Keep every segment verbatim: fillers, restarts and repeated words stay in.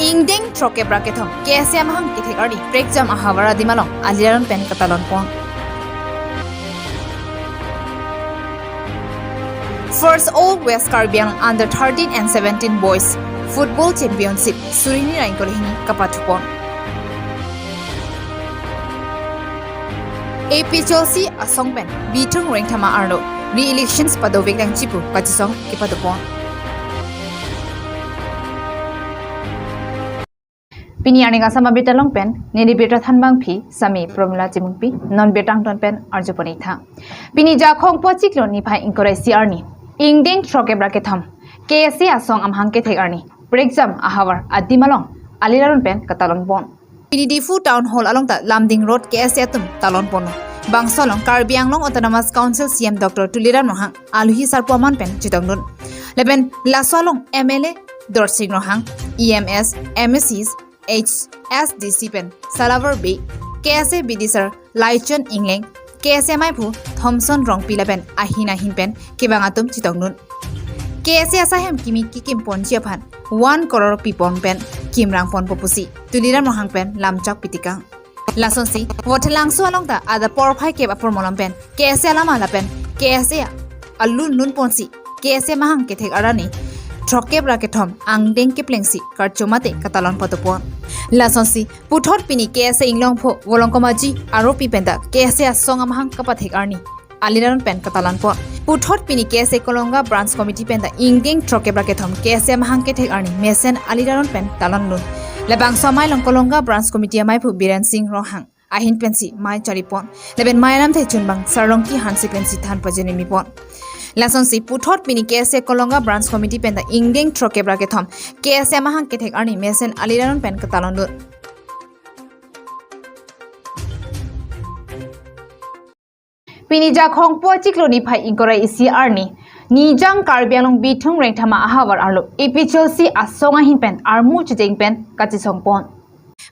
Ingdeng throkkep ra kethom K S A amahang kethek arni prekjam ahavar adim along ali aron pen katalon pon. First All West Karbi Anglong Under thirteen and seventeen Boys Football Championship suri hini ra ingkoi ra hini kapathu pon. A P H L C asong pen Bithung Rengthama arlo re-elections padovek nangji pu kachisong kepado pon. Pini arni asama birta along pen neli birta thanbangpi Sami Promila Timungpi, non birta angton pen arju pon-ik tha. Pini Jakhong po chiklo niphai ingkoi ra isi arni, ingdeng throkkep ra kethom K S A asong amahang kethek arni prekjam ahavar adim along ali aron pen katalon pon. Pini Diphu Town Hall along ta Lumding Road K S A atum talon ponlo. Bangso along Karbi Anglong Autonomous Council C E M Doctor Tuliram Ronghang aluhi sarpo aman pen chetongdun. Lapen laso along M L A Dorsing Ronghang, E M S, M A Cs, H S D C pen Salavar Bey, K S A B D sir Laichon Engleng, K S A maiphu Thomson Rongpi lapen ahin ahin pen kevang atum chetongdun. K S A asahem kimi kekim ponji aphan one crore pipon pen kimrang ponpo pusi Tuliram Ronghang pen lamchak pitikang. Lasonsi Vothelangso along ta adap porphai kep apor malom pen K S A alama lapen K S A alun lun ponsi K S A amahang kethek arni throkkep ra kethom angdeng keplengsi karcho mate katalon pado pon. Lasonsi puthot pini K S A Inglongpho Volongkom Aji aropi pen ta K S A asong amahang kapathek arni ali aron pen katalon pon. Puthot pini K S A Kolonga Branch Committee pen ta ingdeng throkkep ra kethom K S A amahang kethek arni mesen ali aron pen talon lun. Labangso amei along Kolonga Branch Committee amaiphu Biren Singh Ronghang ahin pensi mei chari pon. Lapen mei alamthe chunbang Sarongki Hanse pensi than pajirmi pon. Lasonsi puthot pini K S A Kolonga Branch Committee pen ta ingdeng throkkep ra kethom K S A amahang kethek arni mesen ali aron pen katalon lun. Pini Jakhong po chiklo niphai ingkoi ra isi arni, Nijang Karbi Anglong Bithung Rengthama ahavar arlo A P H L C asong ahin pen armu chejeng pen kachisong pon.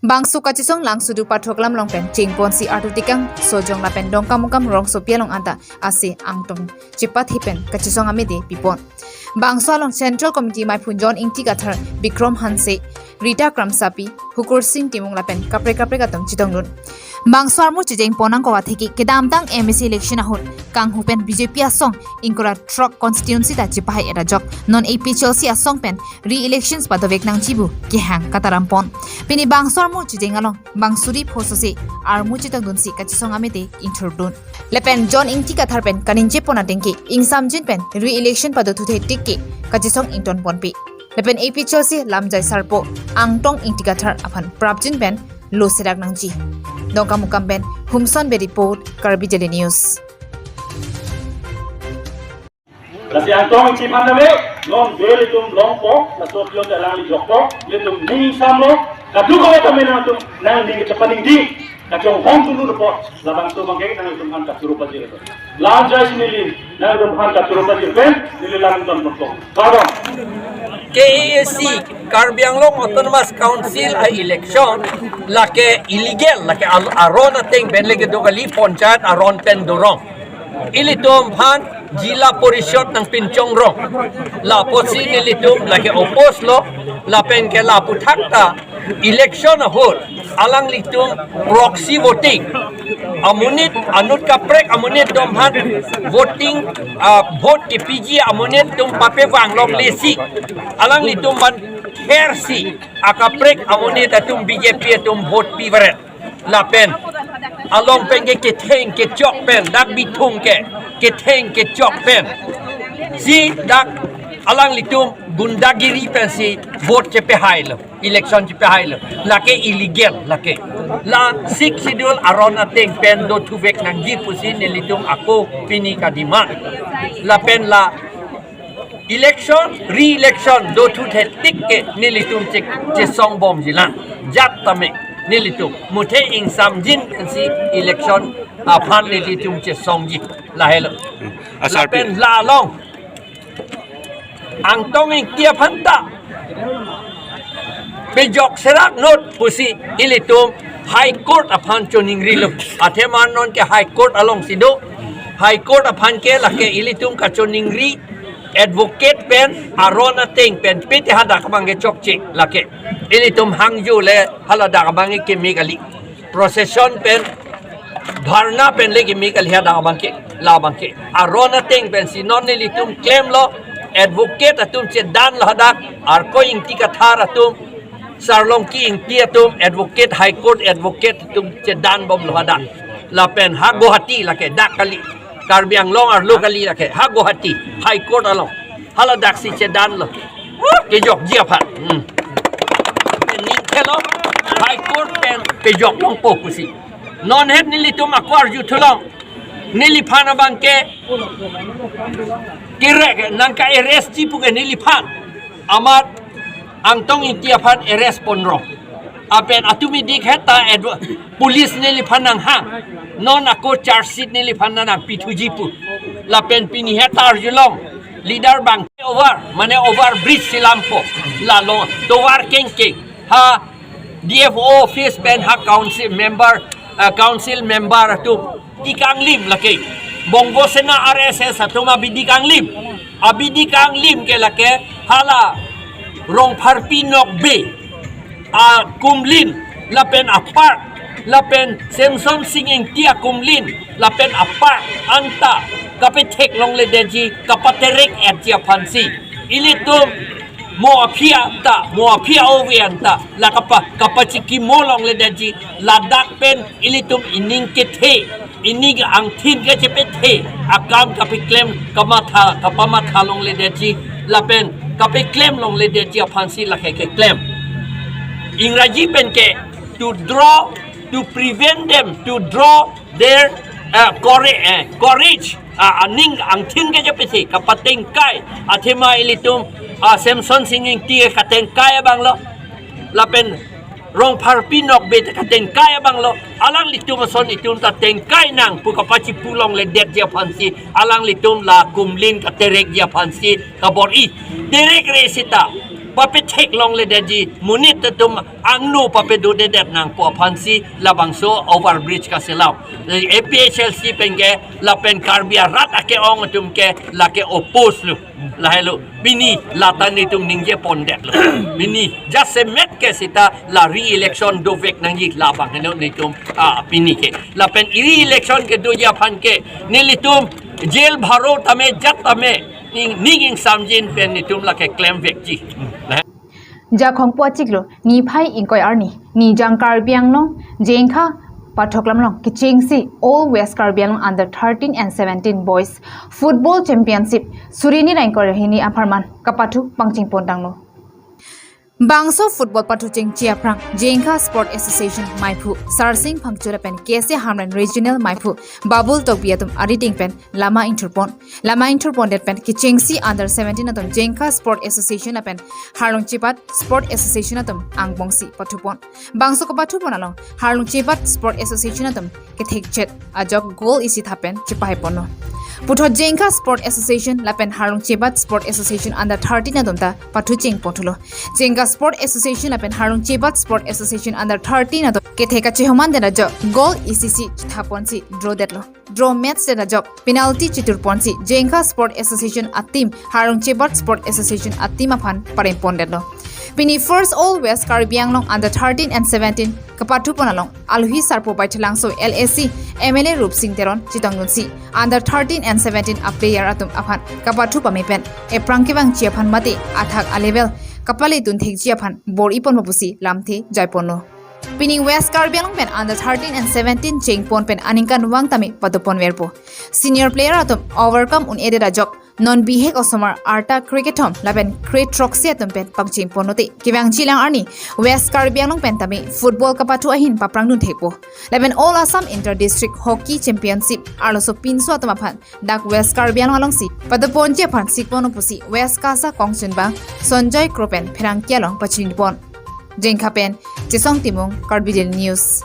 Bangso kachisong Langsudu Pathoklam along pen cheng ponsi artu tikang Sojong lapen Dongkamukam rongsopi along anta ase angtong chepathi pen kachisong amede pipon. Bangso along Central Committee maiphu John Ingti Kathar, Bikrom Hanse, Rita Kramsapi, Hukur Singh Timung lapen kaprek kaprek atum chetongdun. Bangso armu chejeng pon angko atheke kedamtang M A C election ahut kanghu pen B J P asong ingkoi ra throk constituency ta chepahai-et ajok non A P H L C asong pen re-elections padovek nangji pu kehang kataram pon. Pini bangso armu chejeng along bang suri pho sose armu chetongdunsi kachisong amede ingthurdun. Lapen John Ingti Kathar pen kaningje pon atengke ingsamjin pen re-election padothu thekthe ke kachisong ington ponpe. Lapen A P H L C lamjai sarpo Angtong Ingti Kathar aphan prapjin pen lo serak nangji. Dongkamukam pen Humson Bey report, Karbi Daily News. Lasi Angtong Ingti aphan tame, non Bey ilitum longpo, laso apion ta alangli jokpo, ilitum ning samlo, kadokave tame nangtum nangning kechepaningri, kachonghong dulu report, labangso abangke nangtum aphan kachoro pajir. Lamjai si neli nangtum aphan kachoro pajir pen, neli langdam pon. Kardom. K A A C, Karbi Anglong Autonomous Council a-election, lake illegal, lake al-, aron ateng pen lake do kali, panchayat aron pen dorong. Ilitum aphan Jila Parishad nangpinchongrong. Lapusi nelitum lake oppose lo, lapen ke lapu thakta election ahut alanglitum proxy voting. Amonit anut kaprek amonit atum aphan voting, ah, vote kepiji amonit atum papevang longle si alanglitum aphan thersi akaprek amonit atum B J P atum vote pivaret. Lapen along pen ke ketheng kechok pen, dak Bithung ke ketheng kechok pen si dak alanglitum gundagiri pensi vote chepehailo, election chepehailo. Lake illegal lake. La Sixth Schedule aron ateng pen dothuvek nangji pusi nelitum ako pini ka-demand. Lapen la election, re-election dothu thekthe ke nelitum che, chesong bomji lang. Jat tame nelitum muthe ingsamjin pensi election aphan nelitum chesongji. Lahelo. Asarpi. Lapen la along Angtong Ingti aphan ta pejok serak not pusi ilitum High Court aphan choningrilo. Athema non ke High Court alongsi do. High Court aphan ke lake ilitum kachoningri Advocate pen aron ateng pen pete hadak abang ke chokche lake. Ilitum hangjo le haladak abang ke keme kali. Procession pen dharna pen le keme kali hadak abang ke, labang ke. Aron ateng pensi non nelitum klemlo, advocate atum chedanlo hadak, Arkoi Ingti Kathar atum, Sarlongki Ingti atum, advocate, High Court advocate atum chedanbomlo hadak. Lapen ha Guwahati lake, dak kali. Karbi Anglong arlo kali lake, ha Guwahati, High Court along. Haladaksi chedanlo. Kejokji aphan. Hmm. Ning thelo, High Court pen kejok longpo pusi. Non het nelitum ako arju thulong. Neliphan abang ke kirek nangka-arrest ji pu ke neliphan. Amat Angtong Ingti aphan arrest ponrong. Lapen atum idik heta advo-, police neliphan nanghang. Non ako charge sheet neliphan nangpithuji pu. Lapen pini heta arjulong. Leader abang over, mane over bridge si lampo. Lalo tovar kengkeng. Ha D F O office pen ha council member, eh, council member atum. Dik anglim lake. Bongo Sena R S S atum abidi kanglim. Abidi kanglim ke lake hala Rongpharpi Nokbe akumlin lapen apark lapen Semsonsing Ingti akumlin lapen apark anta kapethek longledetji, kapaterek etji aphansi. Ilitum mo aphi anta, mo aphi ove anta, la kapa, kapachikimo longledetji, ladak pen ilitum ining kethe, ining angthin kachepethe akam kapeklem kamatha, kapamatha longledetji, lapen kapeklem longledetji aphansi lake keklem. Ingraji pen ke to draw, to prevent them, to draw their, uh, courage, uh, courage, uh, aning angthin kachepethe, kapatengkai, athema ilitum, uh, Semsonsing Ingti katengkai abanglo, lapen Rongpharpi Nokbe katengkai abanglo, alanglitum ason itum ta tengkai nang pu kapachipu longledetji aphansi, alanglitum la kumlin katerekji aphansi kabor-i. Terekre seta papethek longledetji, monit atum angno papedodedet nangpo aphansi labangso overbridge kaselam. A P H L C pen ke lapen Karbi arat ake-ong atum ke lake oppose lo. Lahelo, pini lata nelitum ningje pondetlo. Pini jasemet ke seta la re-election dovek nangji labang heno nelitum, ah, pini ke. Lapen re-election kedoji aphan ke nelitum jail bharo tame jat tame ning, ning ingsamjin pen nelitum lake klemvekji. Jakhong po achiklo niphai ingkoi arni, Nijang Karbi Anglong, Jengkha Pathoklam along kechengsi All West Karbi Anglong Under thirteen and seventeen Boys Football Championship suri ni ra ingkoi ra hini apharman kapathu pangcheng pon tanglo. Bangso football pathu chengji aphrang Jengkha Sport Association maiphu Sarsing Phangcho lapen K S A Hamren Regional maiphu Babul Tokbi atum arideng pen lama ingthurpon. Lama ingthurpondet pen kechengsi Under seventeen atum Jengkha Sport Association lapen Harlung Chebat Sport Association atum angbongsi pathupon. Bangso kapathupon along Harlung Chebat Sport Association atum kethekchet ajok goal isi thap pen chepahaiponlo. Puthot Jengkha Sport Association lapen Harlung Chebat Sport Association Under thirteen atum ta pathu chengponthulo. Jengkha Sport Association lapen Harlung Chebat Sport Association Under thirteen atum kethek kachehomandet ajok goal isi si chithaponsi draw detlo. Draw match det ajok penalty chiturponsi Jengkha Sport Association a-team Harlung Chebat Sport Association a-team aphan parempondetlo. Pini first All West Karbi Anglong Under thirteen and seventeen kapathupon along alohi sarpo Baithalangso L A C M L A Rupsing Teron chetongdunsi Under thirteen and seventeen a-player atum aphan kapathu pame pen ephrang kevangji aphan mate athak a-level kapale dunthekji aphan bor-iponpo pusi lamthe jaiponlo. Pini West Karbi Anglong pen Under thirteen and seventeen chengpon pen aningkanvang tame patoponverpo. Senior player atum overcome un-edet ajok non bihek osomar arta krekethom lapen kretroksi atum pen pangchengponlote kevangjilang arni West Karbi Anglong pen tame football kapathu ahin paphrang dunthekpo. Lapen All Assam Inter District Hockey Championship arloso pinso atum aphan dak West Karbi Anglong alongsi patoponji aphan sikponlo pusi West KASA kongchunbang Sanjoy Kro pen pherangke along pachinipon. Jengkha pen Chesong Timung, Karbi Daily News.